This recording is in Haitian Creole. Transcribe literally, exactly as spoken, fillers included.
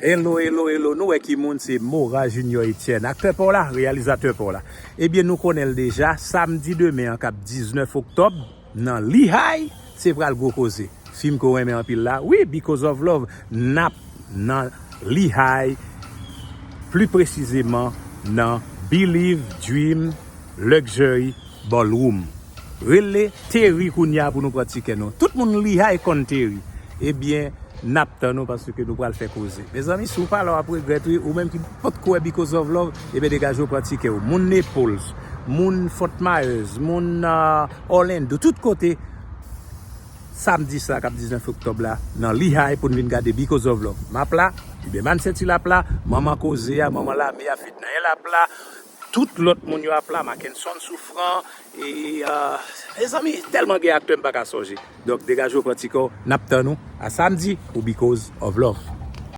Hello, hello, hello. Nou wè ki moun se Mora Junior Etienne. Aktè pa w la, reyalizatè pa w la. Ebyen, nou konnen l deja. Samdi demen an, k ap diznèf oktòb, nan Lehigh, se pral gwo koze. Fim ke w renmen anpil la. Wi, Because of Love, n ap nan Lehigh, pli presizeman nan Believe Dream Luxury Ballroom. Rele Terry kounye a pou nou pran tikè nou. Tout moun Lehigh konn Terry. Ebyen, n ap tann nou paske nou pral fè koze. Mezanmi, si w pa la, w ap regrèt, wi. Ou menm ki potko wè Because of Love, ebyen, degaje w, pran tikè w. Moun Naples, moun Fort Myers, moun, ah, Orlando, tout kote. Samdi sa k ap diznèf oktòb la, nan Lehigh pou n vin gade Because of Love. M ap la, Ibeman Senti l ap la, Manman Koze a, Manman Lame a, Fednaelle ap la, tout lòt moun yo ap la, Mackenson Souffrant, e, ah, mezanmi, tèlman gen aktè m pa ka sonje. Donk, degaje w, pran tikè w, n ap tann ou a samdi pou Because of Love.